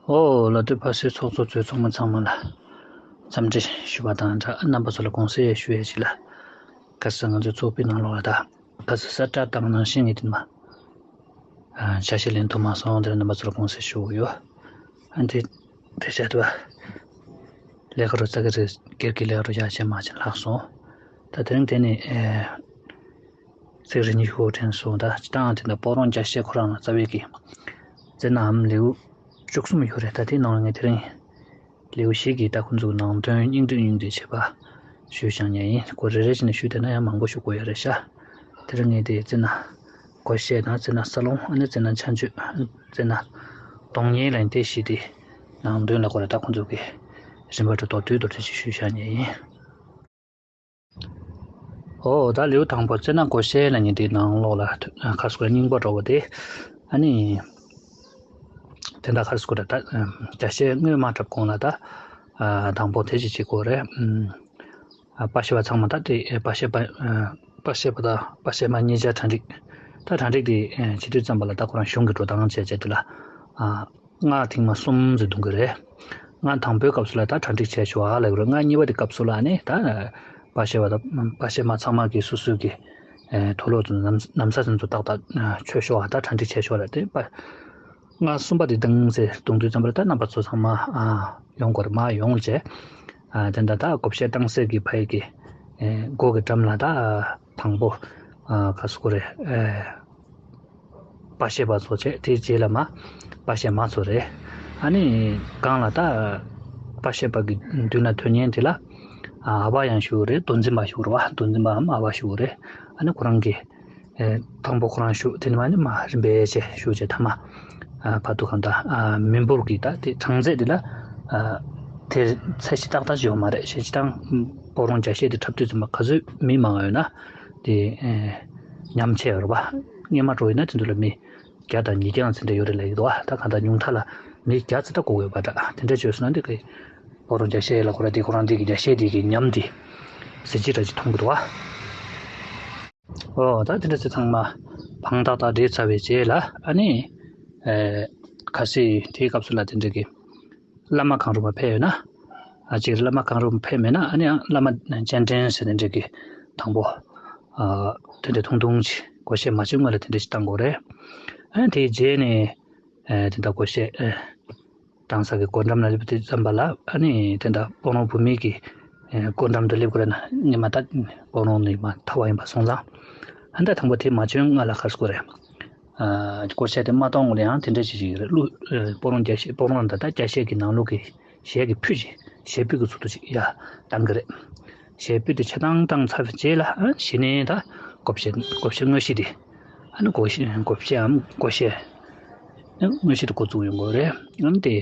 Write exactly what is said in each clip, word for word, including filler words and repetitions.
ཨོ་ལ་དུ་ཕ་སའི་ཚོགས་གཙོ་གཙོས་ཚོགས་མི་ཚང་མ་ལ་འཚམས་འདྲི་ཞུ་བ་དང་སྦྲགས། རྣམ་པ་ཚོ་ལ་དགོངས་སེལ་ཞུ་ཡས་ཅིག་ལ། ཁ་སང་ང་ཚོའི་ཚོགས་པའི་ནང་ལོགས་ལ་ད་ཁ་སང་གསལ་བསྒྲགས་བཏང་ནང་བཞིན་ངས་དེ་མ་ཆ་ཤས་ལེན་ཐུབ་མ་སོང་། དེར་རྣམ་པ་ཚོ་ལ་དགོངས་སེལ་ཞུ་གི་ཡོད། ཨ་འདི་དེ་བྱས་ཏེ་ལས་ཀ་རུ་རྩ་གི་རེད། སྒེར་གྱི་ལས་ཀ་རུ་ཡག་ཆེ་མ་ཆེ་ལྷག་སོང་། ད་དེ་རིང་དེ་ནས་ཚིག་རེ་གཉིས་ཤོག་དྲན་སོང་། ད་སྤྱི་བཏང་དེ་འདྲ་སྤོ་རོང་རྒྱ་ཤད་ཁོ་རང་ལ་རྩ་བའི་གི་རྩེ་ནའམ་ལེའུ་བཅུ་གསུམ་ཡོད་རེད། ད་དེའི་ནང་ལ་ངས་དེ་རིང་ལེའུ་བཞི་གི་ད་ཁོ་ཚོའི་ནང་དོན་སྙིང་བསྡུས་སྙིང་བསྡུས་བྱས་པ་ཞུས་བཞག་ཉན་ཡིན། ཁོ་རེ་རེ་བྱས་ནས་ཞུས་བསྡད་ན་ཡང་མང་པོ་ཞུ་དགོས་ཡ་རེད་ཤག་དེ་རིང་ངས་དེ་རྩེ་ན། སྒོ་ཤད་དང་རྩེ་ན་ས་ལོང་། ཨ་ནི་རྩེ་ན་ཆ་འཇོད། རྩེ་ན་གདོང་བརྙན་ལ་ཡིན་ཏེ་བཞི་དེ་ནང་དོན་ལ་ཁོ་ར་ད་ཁོ་ཚོ་གི་རིམ་པ་འགྲོ་མདོར་བསྡུས་མདོར་བསྡུས་ཅིག་ཞུས་བཞག་ཉན་ཡིན། ཨོ་ད་ལེའུ་དང་པོ་རྩེ་ན་སྒོ་ཤད་ལ་ཉིན་དེའི་ནང་ལོགས་ལ་ཁ་སྐོར་སྙིང་པོ་འགྲོ་བ་དེ། ཨ་ནི་དེ་འདྲ་ཁ་སྐོར་ད་རྒྱ་ཤད་དངོས་མ་གྲབས་གོང་ལ་ད་དང་པོ་དེ་ཅིག་བྱེད་དགོས་རེད། པ་ཤེ་བ་ཚང་མ་ད་དེ་པ་ཤེ་བ་པ་ཤེ་བ་དང་པ་ཤེ་མ་གཉིས་ཆ་གྲ་སྒྲིག་ད་གྲ་སྒྲིག་དེ་བྱེད་དུས་ཙམ་པ་ལ་ད་ཁོ་རང་གཞུང་གི་འགྲོ་སྟངས་བྱས་བྱས་དེ་ལ་སྔགས་ཐེངས་མ་གསུམ་ཟིག་བརྡུང་གི་རེད། སྔགས་དང་པོའི་སྐབས་སུ་ལ་ད་གྲ་སྒྲིག་བྱས་ཤོག་ཨ་ལབ་ཀྱི་རེད། སྔགས་གཉིས་པ་དེ་སྐབས་སུ་ལ་ནི་ད་པ་ཤེ་བ་དང་པ་ཤེ་མ་ཚང་མ་གི་སོ་སོའི་གི་དུག་ལོག་ཚོ་ནམ་ནམ་ས་ཚོ་ཏག་ཏག་མཆོད་ཤོག་ཨ། ད་གྲ་སྒྲིག་བྱས་ཤོག་ལ་དེ་པ། སྔགས་གསུམ་པ་དེ་བརྡུང་ཟེར་བརྡུང་དུས་ཙམ་པར་ད་རྣམ་པ་ཚོ་ཚང་མ་ཨ་ཡོང་དགོས་རེད། མར་ཡོང་བྱས། ཨ་དེ་འདྲ་ད་སྒོ་ཤད་བཏང་སའི་གི་ཕ་ཡི་གི་ཨེ་སྒོ་གི་འགྲམ་ལ་ད་དང་པོ་ཨ་ག་སུ་གོ་རེད། ཨེ་པ་ཤེ་བ་ཚོ་བྱས། དེའི་རྗེས་ལ་མ་པ་ཤེ་མ་ཚོ་རེད། ཨ་ནི་སྒང་ལ་ད་པ་ཤེ་བ་གི་མདུན་ལ་ཐོན་མཁན་དེ་ལ་ཨ་བ་ཡང་ཞུ་གི་རེད། མདོ་འཛིན་པ་ཞུ་གི་རེད་བ། མདོ་འཛིན་པའམ་ཨ་བ་ཞུ་གི་རེད། ཨ་ནི་ཁོ་རང་གི་ཨེ་དང་པོ་ཁོ་རང་ཞུ། དེ་ནས་མ་ནི་མ་རིམ་པས་བྱས་ཞུ་བྱས་ཐ་མ་ཨ་བར་དུ་གང་ལྟར་ཨ་མི་འབོར་གྱི་ད་དེ་གྲངས་ཚད་དེ་ལ་ཨ་དེ་ཚད་གཞི་ཏག་ཏག་ཅིག་ཡོད་མ་རེད། གཞི་སྤྱི་དང་སྤོ་རོང་རྒྱ་ཤད་དེ་འཁྲབ་དུས་ཙམ་པ་ག་ཚོད་མི་མང་ཡོད་ན་དེ་ཨེ་ཉམས་ཆེ་ཡོད་རེད་བ། སྔོན་མ་འགྲོ་ཡིན་ན་དེ་ཚོ་ལ་མི་བརྒྱ་དང་ཉིས་བརྒྱ་ཙམ་འདྲ་ཡོད་རེད་ལབ་ཀྱི་འདུག་བ། ད་གང་ལྟར་ཉུང་མཐའ་ལ་མི་བརྒྱ་ཙམ་ད་དགོས་ཀྱི་ཡོད་པ་འདྲ། དེ་འདྲ་བྱས་སོང་ན་འདི་གི་སྤོ་རོང་རྒྱ་ཤད་ལ་ཁོ་ར་དེ་ཁོ་རང་དེ་གི་རྒྱ་ཤད་དེ་གི་ཉམས་དེ་གཟི་བརྗིད་འདྲ་ཅིག་མཐོང་གི་འདུག་བ། ཨོ་ད་དེ་འདྲ་ཚེ་ཚང་མ་བང་ཏག་ཏག་བསྒྲིལ་ཚར་བའི་རྗེས་ལ་ཨ་ནི་ཨེ་ཁ་སི་དེའི་སྐབས་སུ་ལ་དེ་འདྲ་གི་བླ་མ་གང་རུང་བ་ཕེབས་ཡོད་ན། ཨ་ཅིག་བླ་མ་གང་རུང་ཕེབས་མེད་ན་ཨ་ནི་ཡང་བླ་མ་སྤྱན་འདྲེན་ཟེར་དེ་འདྲ་གི་དང་པོ་ཨ་དེ་འདྲ་ཐུང་ཐུང་ཅིག་སྒོ་ཤད་མ་བྱེད་སྔོན་ལ་དེ་འདྲ་ཞིག་བཏང་དགོས་རེད། ཨ་ནི་དེའི་རྗེས་ནས་ཨེ་དེ་འདྲ་སྒོ་ཤད་ཨེ་བཏང་ས་གི་སྒོ་འགྲམ་ལ་སླེབས་དུས་ཙམ་པ་ལ་ཨ་ནི་དེ་འདྲ་སྤོ་རོང་བུད་མེད་ཀྱི་ཨེ་སྒོ་འགྲམ་དུ་སླེབས་དགོས་རེད་ན། ཉི་མ་ད་སྤོ་རོང་ནས་མ་ཐར་བ་ཡིན་པ་སོང་ཙང་ཨ་ད་དང་པོ་དེ་མ་བྱོན་སྔ་ལ་ཁར་སྐོར་རེད། ཨ་སྒོ་ཤད་དེ་མ་གཏོང་གོང་ལ་ཡང་དེ་འདྲ་ཞིག་ཞིག་རེད། གླུ་ཨེ་སྤོ་རོང་རྒྱ་ཤད་སྤོ་རོང་ལ་ད་ད་རྒྱ་ཤད་ཀྱི་ནང་ལོགས་ཀྱི་གཞས་ཀྱི་ཕུད་ཅིག་གཞས་ཕུད་ཀྱི་ཚུལ་དུ་ཅིག་ཡ་བཏང་གི་རེད། གཞས་ཕུད་དེ་ཆ་ཚང་བཏང་ཚར་བའི་རྗེས་ལ་ཨ་གཞི་ནས་ད་སྒོ་ཤད་སྒོ་ཤད་དངོས་གཞི་དེ་ཨ་ནི་སྒོ་ཤད་སྒོ་ཤད་འམ་སྒོ་ཤད་དངོས་གཞི་དེ་འགོ་བཙུགས་ཡོང་དགོས་རེད། ཨ་ནི་དེ་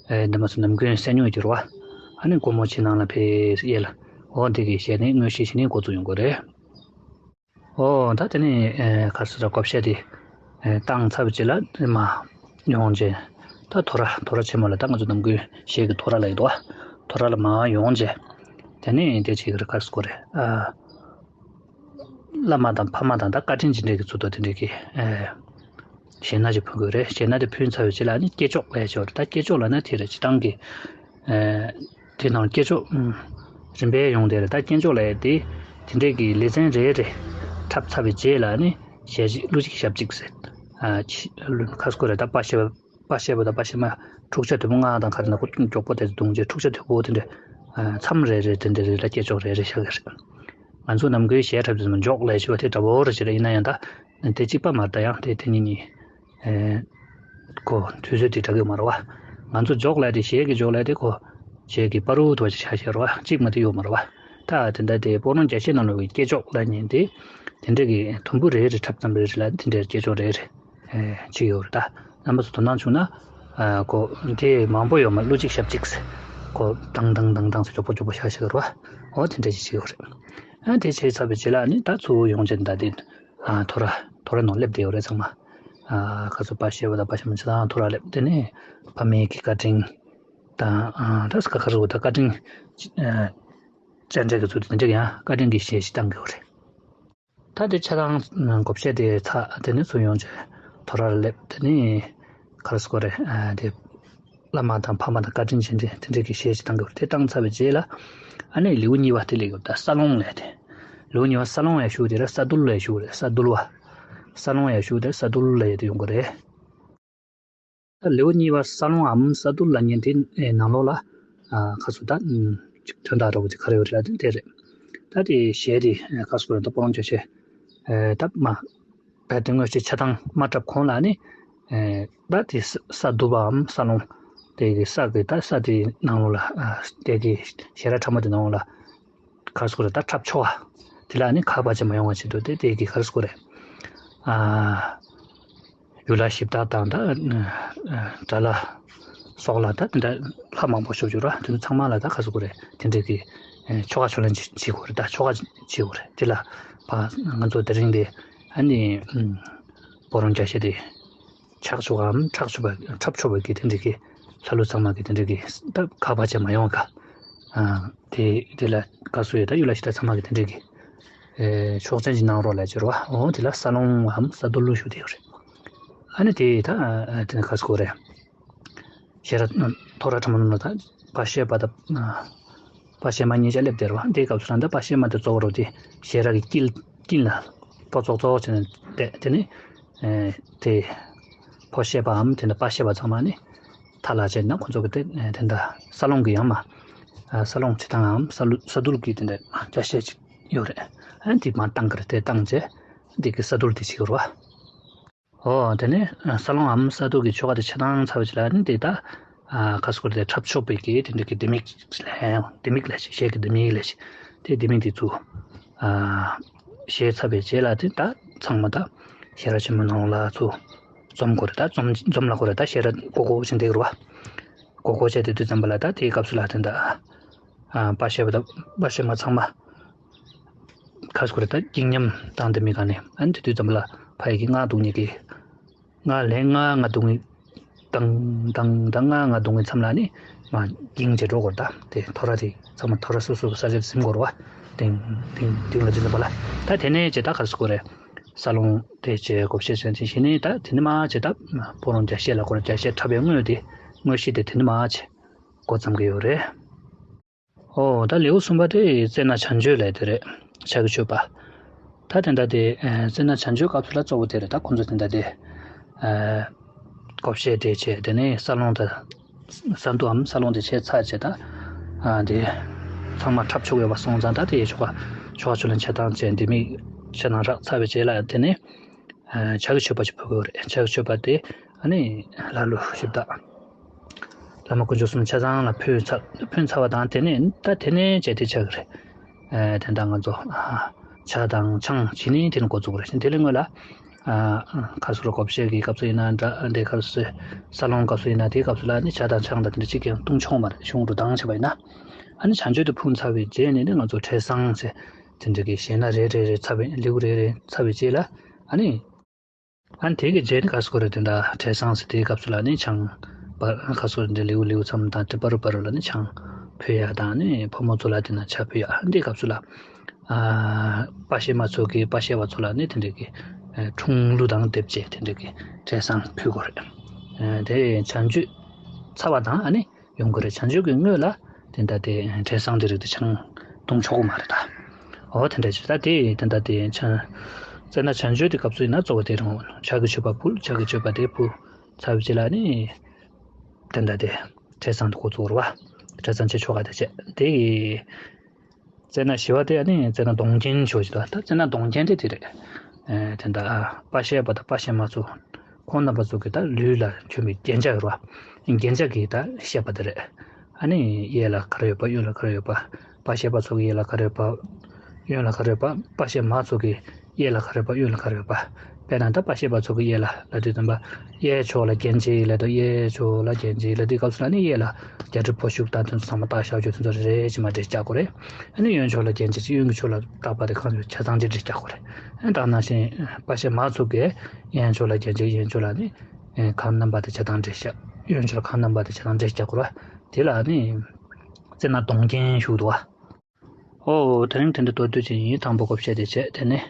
ཨེ་འདི་མ་སུ་ནམ་རྒྱུན་གསན་མྱོང་གྱུར་བ། ཨ་ནི་སྒོ་མོ་ཆེ་ནང་ལ་ཕེབས་ཡས་ལ་འོ་དེ་གི་གཞས་ནི་དངོས་གཞི་གཞི་ནས་འགོ་བཙུགས་ཡོང་དགོས་རེད། ཨོ་ད་དེ་ནས་ཨེ་ག་རེ་ཟེར་ར་སྒོ་ཤད་དེ་ཨེ་བཏང་ཚར་བའི་རྗེས་ལ་མར་ཡོང་རྗེས་ད་ཐོ་ར་ཐོ་ར་ཆེན་མོ་ལ་ད་ང་ཚོ་ནམ་རྒྱུན་གཞས་ཀྱི་ཐོ་ར་ལབ་ཀྱི་འདུག་བ། ཐོ་ར་ལ་མར་ཡོང་རྗེས་དེ་ནས་དེ་ཅིག་རེད་ག་རེ་ཟེར་དགོས་རེད། ཨ་བླ་མ་དང་ཕ་མ་དང་ད་བཀའ་དྲིན་ཅན་འདྲ་གི་ཚུལ་དུ་དེ་འདྲ་གི་ཨེ་གཞས་སྣ་ཅིག་ཕུལ་དགོས་རེད། གཞས་སྣ་དེ་ཕུལ་ཚར་བའི་རྗེས་ལ་ནི་སྐྱེས་སྐྱོགས་ལབ་ཡས་ཅིག་ཡོད་རེད། ད་སྐྱེས་སྐྱོགས་ལབ་ན་དེ་རེད། སྤྱི་བཏང་གི་ཨེ་དེ་ནང་སྐྱེས་སྐྱོགས་ཨུམ་རིམ་པས་ཡོང་བསྡད་རེད། ད་སྐྱེས་སྐྱོགས་ལབ་ཡས་དེ་དེ་འདྲས་ཀྱི་ལེ་ཚན་རེ་རེ་འཁྲབ་ཚར་བའི་རྗེས་ལ་ནི་གཞས་གཅིག་གླུ་གཅིག་ཞབས་གཅིག་ཟེར། ཨ་ཁ་སྐོར་རེད། ད་པ་ཤེ་བ་པ་ཤེ་བ་དང་པ་ཤེ་མ་འཁྲུག་ཆ་དོད་པོ་ང་དང་ག་རེ་ན་ཁོ་མགྱོགས་པོ་དེ་བརྡུང་རྗེས་འཁྲུག་ཆ་དོད་པོ་དེ་འདྲས་མཚམས་རེ་རེ་དེ་འདྲས་རེ་ལ་སྐྱེས་སྐྱོགས་རེ་རེ་བཞག་གི་རེད། ང་ཚོ་ནམ་རྒྱུན་གཞས་འཁྲབ་དུས་མ་འཇོག་ལབ་ཞུ་བ་དེ་འདྲ་བོ་རེ་བྱེད་རེད། ཡིན་ན་ཡང་ད་དེ་གཅིག་པ་མ་རེད། ད་ཡང་དེ་དེ་གཉིས་གཉིས་ཨེ་གོ་དུས་ཚོད་དེ་འདྲ་གི་མ་རེད་བ། ང་ཚོ་འཇོག་ལབ་དེ་གཞས་ཀྱི་འཇོག་ལབ་དེ་གོ་གཞས་ཀྱི་པ་རུ་དུ་བ་ཆ་ཤས་རེད་བ། གཅིག་མ་དེ་ཡོད་མ་རེད་བ། ད་དེ་འདྲ་དེ་སྤོ་རོང་རྒྱ་ཤད་ནང་ལོགས་ཀྱི་སྐྱེས་སྐྱོགས་ལབ་མཁན་དེ་དེ་འདྲ་གི་དུམ་བུ་རེ་རེ་འཁྲབ་ཙམ་རེ་རེ་ལ་དེ་འདྲའི་སྐྱེས་སྐྱོགས་རེ་རེ་ཨེ་ཅིག་ཡོད་རེད། ད་རྣམ་པ་ཚོ་དོ་སྣང་བྱུང་ན་ཨ་གོ་དེ་མང་པོ་ཡོད་མ་གླུ་གཅིག་ཞབས་གཅིག་གོ་ཏང་ཏང་ཏང་ཏང་ཟེར་མགྱོགས་པོ་མགྱོགས་པོ་ཤ་ཤ་རེད་བ། འོ་དེ་འདྲ་ཞིག་ཅིག་ཡོད་རེད། ཨ་དེ་བྱས་ཚར་བའི་རྗེས་ལ་ནི་ད་ཚུར་ཡོང་རྗེས་ད་དེ་ཨ་ཐོ་ར་ཐོ་ར་ནང་སླེབས་བསྡད་ཡོད་རེད་ཚང་མ། ཨ་ཁ་སོ་པ་ཤེས་པ་དང་པ་ཤེས་མ་ཆེ་དང་ཐོ་ར་སླེབས། དེ་ནས་ཕ་མེས་ཀྱི་བཀའ་དྲིན་དང་ཨ་ད་ས་ཁ་ཁ་སོ་ད་བཀའ་དྲིན་ཨ་བཅར་འདྲ་གི་ཚུལ་དུ་དེ་འདྲ་ཡང་བཀའ་དྲིན་གྱི་གཞས་ཤིག་བཏང་གི་ཡོད་རེད། ད་དེ་ཆ་ཚང་སྒོ་ཤད་དེ་ཚར། དེ་ནས་ཚུར་ཡོང་རྗེས་ཐོ་ར་སླེབས། དེ་ནས་ག་རེ་ཟེར་དགོས་རེད། ཨ་དེ་ བླ་མ་དང་ཕ་མ་དང་བཀའ་དྲིན་ཅན་དེ་དེ་འདྲས་ཀྱི་གཞས་ཅིག་བཏང་གི་ཡོད་རེད། དེ་བཏང་ཚར་བའི་རྗེས་ལ་ཨ་ནི་ལེའུ་གཉིས་པ་དེ་སླེབས་ཡོད། ད་ས་ལོང་ལབ་དེ། ལེའུ་གཉིས་པ་ས་ལོང་ལབ་ཞུ་དེ་ར་ས་རྡུལ་ལབ་ཞུ་རེད། ས་རྡུལ་བ། ས་ལོང་ལབ་ཞུ་དེ་ས་རྡུལ་ལབ་ཡས་དེ་ཡོང་གི་རེད། ད་ལེའུ་གཉིས་པ་ས་ལོང་ངམ་ས་རྡུལ་ལབ་མཁན་དེ་ནང་ལོགས་ལ་ཁ་སུ་ད་དོན་དག་འདྲ་བོ་ཅིག་ག་རེ་ཡོད་རེད་ལབ་དེ་དེ་རེད། ད་དེ་གཞས་དེ་ཁ་སུ་རེད། ད་སྤོ་ལོང་ཅོ་ཆེ་ད་མ། ད་དེ་དངོས་གཞི་ཆ་ཚང་མ་འཁྲབ་གོང་ལ་ནི། ད་དེ་ས་ས་རྡུལ་བའམ་ས་ལོང་། དེ་གི་ས་གི་ད་ས་དེ་ནང་ལོགས་ལ་དེ་གི་ཞལ་རས་ཁྲ་མོ་དེ་ནང་ལོགས་ལ་ག་རེ་ཟེར་དགོས་རེད། ད་འཁྲབ་ཆོག་ག་དེ་ལ་ནི་ཁ་བ་ཅན་མ་ཡོང་བ་ཆེད་དུ་དེ་དེ་གི་ག་རེ་ཟེར་དགོས་རེད། ཡུལ་ལྷ་གཞི་བདག་དང་ད་དགྲ་ལྷ་སོགས་ལ་ད་དེ་འདྲ་ལྷ་མང་པོ་ཤོབ་བྱུར་བ་དེ་ཚོ་ཚང་མ་ལ་ད་ག་རེ་ཟེར་དགོས་རེད། དེ་འདྲ་གི་ཆོ་ག་ཆོ་ལེན་བྱེད་དགོས་རེད། ད་ཆོ་ག་བྱེད་དགོས་རེད། དེ་ལ་ཕ་ང་ཚོ་དེ་རིང་དེ་ཨ་ནི་སྤོ་ལོང་རྒྱག་ཤེས་དེ་ཆག་ཆོག་གམ་འཁྲབ་ཆོག་པ་འཁྲབ་ཆོག་པ་གི་དེ་འདྲ་གི་ལྷ་ཀླུ་ཚང་མ་གི་དེ་འདྲ་གི་ད་ཁ་བ་ཅན་མ་ཡོང་ག་དེ་དེ་ལ་ག་རེ་ཟེར་ཡོད། ད་ཡུལ་ལྷ་གཞི་བདག་ཚང་མ་གི་དེ་འདྲ་གི་ཆོག་མཆན་ཅིག་གནང་རོགས་ལབ་ཅེས་རོ། འོ་དེ་ལ་ས་ལོང་ངམ་ས་རྡུལ་ལབ་ཞུ་དེ་ཡོད་རེད། ཨ་ནི་དེ་ད་དེ་ནི་ག་རེ་ཟེར་དགོས་རེད། ཞལ་རས་ཐོ་རས་ཁྲ་མོ་ནང་ལ་ད་པ་ཤེ་པ་ད་པ་ཤེ་མ་གཉིས་ཆ་སླེབས་བསྡད་རོ། དེའི་སྐབས་སུ་ལ་ད་པ་ཤེ་མ་དེ་གཙོ་བོ་རོ་དེ་ཞལ་རས་ཀྱི་དཀྱིལ་དཀྱིལ་ན་ཕོ་ཙོག་ཙོག་བྱས་ནས་བསྡད། དེ་ནི་དེ་ཕོ་ཤེ་པའམ་དེ་ནི་པ་ཤེ་པ་ཚང་མ་ནི་མཐའ་ལ་བྱས་ན་ཁོ་ཚོ་གི་དེ་དེ་འདྲ་ས་ལོང་གི་ཡང་མ་ས་ལོང་བྱེད་སྟངས་ངམ་ས་རྡུལ་གྱི་དེ་འདྲ་རྒྱ་ཤེས་ཅིག་ཡོད་རེད། ཨ་ནི་དེ་མ་བཏང་གི་རེད། དེ་བཏང་རྗེས་འདི་གི་ས་རྡུལ་དེ་བྱེད་ཀྱི་རེད་བ། ཨོ་དེ་ནས་ས་ལོང་ངམ་ས་རྡུལ་གྱི་ཆོ་ག་དེ་ཆ་ཚང་ཚར་བ་ཅིག་ལ་ནི་དེ་ད་ཁ་སྐོར་དེ་འཁྲབ་ཆོག་པའི་གི་དེ་འདྲ་གི་ལྡེ་མིག་ལས་ལྡེ་མིག་ལས་ཞིག་གཞས་ཀྱི་ལྡེ་མིག་ལས་ཞིག་དེ་ལྡེ་མིག་དེ་ཚུར་གཞས་ཚར་བའི་རྗེས་ལ་དེ་ད་ཚང་མ་ད་ཞལ་རས་ཆེན་མོ་ནང་ལ་ཚུར་འཛོམས་དགོས་རེད། ད་འཛོམས་འཛོམས་ལ་དགོས་རེད། ད་ཞལ་རས་སྒོར་སྒོར་བྱས་འདེགས་རུ་བ་སྒོར་སྒོར་བྱས་དེ་དུས་ཙམ་པ་ལ་ད་དེའི་སྐབས་སུ་ལ་དེ་ད་པ་ཤེ་པ་ད་པ་ཤེ་མ་ཚང་མ། ཁ་སྐོར་ད་སྐྱིད་ཉམས་དང་དེ་མི་ག་ནས་ཨ་ནི་དེ་དུས་ཙམ་ལ་ཕ་ཡི་གི་ང་སྡུག་ཉེ་གི་ང་ལན་ང་ང་སྡུག་ཉེ་དང་དང་དང་ང་ང་སྡུག་ཉེ་མཚམས་ལ་ནི་ང་སྐྱིད་བྱེད་འགྲོ་དགོས་རེད། ད་དེ་ཐོ་ར་དེ་ཚང་མ་ཐོ་ར་སོ་སོ་གི་ས་ཆར་ཟིན་དགོས་རེད་བ། དེང་དེང་དེང་ལ་དེ་ཙམ་པ་ལ་ད་དེ་ནས་བྱས་ད་ཁ་སྐོར་རེད། ས་ལོང་དེ་བྱས་བགོ་བཤའ་བྱས་དེ་གཞི་ནས་ད་དེ་ནས་མ་བྱས་ད་ཕོ་ལོང་རྒྱ་བཤད་ལ་སྐོར་རྒྱ་བཤད་འཁྲབ་པའི་དངོས་དེ་དངོས་གཞི་དེ་དེ་ནས་མ་བྱས་འགོ་བརྩམས་ཀྱི་ཡོད་རེད། ཨོ་ད་ལེའུ་གསུམ་པ་དེ་རྩེ་ན་བྱམས་ཆོས་ལབ་དེ་རེད། ཕྱག་གི་མཆོད་པ། ད་དེ་འདྲ་དེ་རྩེ་ན་བྱམས་ཆོས་སྐབས་སུ་ལ་གཙོ་བོ་དེ་རེད། ད་ཁོང་ཚོ་དེ་འདྲ་དེ་བགོ་བཤའ་དེ་བྱས་དེ་ནས་ས་ལོང་དང་ས་འདུལ་འམ་ས་ལོང་དེ་བྱས་ཚར་བྱས་ད་དེ་ཚང་མ་འཁྲབ་ཆོག་ཡོད་པ་སོང་ཙང་ད་དེ་ཡི་ཆོ་ག་ཆོ་ག་ཆོ་ལེན་བྱེད་སྟངས་བྱས་འདི་མིག་ཆ་ནང་རག་ཚར་བའི་རྗེས་ལ་དེ་ནས། ཕྱག་གི་མཆོད་པ་ཅིག་ཕུལ་དགོས་རེད། ཕྱག་གི་མཆོད་པ་དེ་ཨ་ནི་ལྷ་ཀླུ་གཞི་བདག་བླ་མ་དཀོན་མཆོག་གསུམ་ཆ་ཚང་ལ་ཕུལ་ཚར་ཕུལ་ཚར་བ་དང་དེ་ནས་ད་དེ་ནས་བྱས་ཏེ་ཆགས་ཀྱི་རེད། དེ་འདྲ་ང་ཚོ་ཇ་དང་ཆང་བྱིན་ནས་དེ་ནས་འགོ་བཙུགས་རེད། དེ་ལས་སྔོན་ལ་ཁ་སོ་ར་བགོ་བཤའ་གི་སྐབས་སུ་ཡིན་ན་འདྲ་འདྲའི་སྐབས་སུ་ས་ལོང་སྐབས་སུ་ཡིན་ན་དེའི་སྐབས་སུ་ལ་ནི་ཇ་དང་ཆང་དང་དེ་འདྲ་གཅིག་ཀྱང་བཏུང་ཆོག་མ་རེད། གཞུང་འགྲོ་སྟངས་བྱས་པ་ཡིན་ན་ཨ་ནི་བྱམས་ཆོས་དེ་ཕུལ་ཚར་བའི་རྗེས་ནས་ནི་ང་ཚོ་བྲེ་བཟང་ཟེར་དེ་འདྲ་གི་གཞས་སྣ་རེ་རེ་རེ་ཚར་བའི་ལེའུ་རེ་རེ་ཚར་བའི་རྗེས་ལ་ཨ་ནི། ཨ་ནི་དེ་གི་རྗེས་ནི་ཁ་སྐོར་རེ་དེ་འདྲ་བྲེ་བཟང་ཟེར་དེའི་སྐབས་སུ་ལ་ནི་ཆང་པ་ཁ་སྐོར་དེ་འདྲ་ལེའུ་ལེའུ་མཚམས་དང་དེ་པ་རུ་པ་རུ་ལ་ནི་ཆང་ཕུལ་ཡ་དང་ནི་ཕོ་མོ་ཚོ་ལ་དེ་ན་ཇ་ཕུལ་ཡ། ཨ་ནི་དེའི་སྐབས་སུ་ལ་པ་ཤེ་མ་ཚོ་གི་པ་ཤེ་བ་ཚོ་ལ་ནི་དེ་འདྲ་གི་འཁྲུངས་གླུ་དང་སྡེབ་བྱས་དེ་འདྲ་གི་བྲེ་བཟང་ཕུལ་དགོས་རེད། དེ་བྱམས་ཆོས་ཚར་བ་དང་ཨ་ནི། ཡོང་གི་རེད། བྱང་ཆུབ་ཀྱི་དངོས་ལ་དེ་འདྲ་དེ་བྲེ་བཟང་དེ་རིགས་དེ་ཆང་བཏུང་ཆོག་གི་མ་རེད་ད། འོ་དེ་འདྲ་ཞིག་ད་དེ་དེ་འདྲ་དེ་ཆང་རྩེ་ན་བྱང་ཆུབ་དེ་སྐབས་སུ་ཡིན་ན་གཙོ་བོ་དེ་རང་ཕྱག་གི་མཆོད་པ་ཕུལ། ཕྱག་གི་མཆོད་པ་དེ་ཕུལ་ཚར་བའི་རྗེས་ལ་ནི་དེ་འདྲ་དེ་བྲེ་བཟང་དེ་འགོ་བཙུགས་རེད་བ། བྲེ་བཟང་བྱེད་ཆོག་ག་དེ་བྱས་དེ་གི་རྩེ་ན་ཞི་བ་དེ་ཨ་ནི་རྩེ་ན་གདོང་རྒྱན་ཞུ་ཞིག་ད། ད་རྩེ་ན་གདོང་རྒྱན་དེ་དེ་རེད། ཨེ་དེ་འདྲ་པ་ཤེས་པ་དང་པ་ཤེས་མ་ཚོ་ཁོང་རྣམ་པ་ཚོ་གི་ད་ལུས་ལ་གྱོན་པའི་རྒྱན་ཆ་ཡོད་རེད་བ། རྒྱན་ཆ་གི་ད་བཤད་པ་དེ་རེད། ཨ་ནི་གཡས་ལ་ག་རེ་ཡོད་པ་གཡོན་ལ་ག་རེ་ཡོད་པ། པ་ཤེས་པ་ཚོ་གི་གཡས་ལ་ག་རེ་ཡོད་པ། གཡོན་ལ་ག་རེ་ཡོད་པ། པ་ཤེས་མ་ཚོ་གི་གཡས་ལ་ག་རེ་ཡོད་པ་གཡོན་ལ་ག་རེ་ཡོད་པ། དཔེར་ན་ད་པ་ཤེས་པ་ཚོ་གི་གཡས་ལ་ལ་དུས་ཙམ་པ་གཡས་ཕྱོགས་ལ་རྒྱན་ཅིག་ལ་དུ་གཡས་ཕྱོགས་ལ་རྒྱན་ཅིག་ལ་དུས་སྐབས་སུ་ལ་ནི་གཡས་ལ་རྒྱ་གྲི་ཕོ་ཤུགས་དང་དེ་ཚོ་ཚང་མ་བཏགས་བཞག་རྒྱུ་དེ་ཚོ་རེ་རེ་བྱས་མ་འདྲེས་རྒྱག་དགོས་རེད། ཨ་ནི་གཡོན་ཕྱོགས་ལ་རྒྱན་ཅིག་གཡོན་གྱི་ཕྱོགས་ལ་བཏགས་པ་དེ་གང་ཡོད་ཆ་ཚང་ཅིག་འདྲེས་རྒྱག་དགོས་རེད། ཨ་ནི་ད་ནང་བཞིན་པ་ཤེས་མ་ཚོ་གི་གཡས་ཕྱོགས་ལ་རྒྱན་ཅིག་གཡོན་ཕྱོགས་ལ་ནི་གང་རྣམ་པ་དེ་ཆ་ཚང་འདྲེས་བཞག་གཡོན་ཕྱོགས་ལ་གང་རྣམ་པ་དེ་ཆ་ཚང་འདྲེས་རྒྱག་དགོས་རེད། དེ་ལ་ནི་རྩེ་ན་གདོང་རྒྱན་ཞུ་འདུག་བ། ཨོ་དེ་རིང་དེ་འདྲ་མདོར་བསྡུས་ཅིག་ཡིན། དང་པོ་བགོ་བཤའ་དེ་བྱས། དེ་ནས་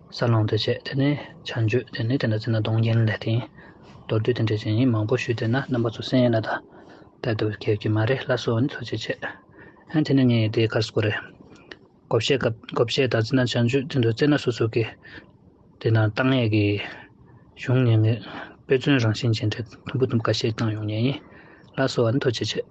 ས་ལོང་དེ་བྱས། དེ་ནས་བྱང་ཆུབ། དེ་ནས་དེ་འདྲ་རྩེ་ན་གདོང་རྒྱན་ལས་དེ་ཡིན། མདོར་བསྡུས་དེ་འདྲ་ཅིག་ཡིན། མང་པོ་ཞུས་བསྡད་ན་རྣམ་པ་ཚོ་གསན་ཡས་ན་ད། ད་དུ་ཁྱེད་ཀྱི་མ་རེད། ལ་སོ་ཨ་ནི་ཐུགས་རྗེ་ཆེ། ཨ་ནི་དེ་ནས་ངས་དེ་གར་སྐོར་རེད། བགོ་བཤའ་སྐབས་བགོ་བཤའ་དང་ཙི་ན་བྱང་ཆུབ་དེ་ཚོ་རྩེ་ན་སོ་སོ་གི་དེ་ནང་བཏང་ཡས་ཀྱི་གཞུང་ཉན་ངས་དཔེ་མཚོན་རང་བཞིན་ཅན་དེ་ཐུམ་བུ་ཐུམ་ཁ་ཤས་བཏང་ཡོང་ཉན་ཡིན། ལ་སོ་ཨ་ནི་ཐུགས་རྗེ་ཆེ།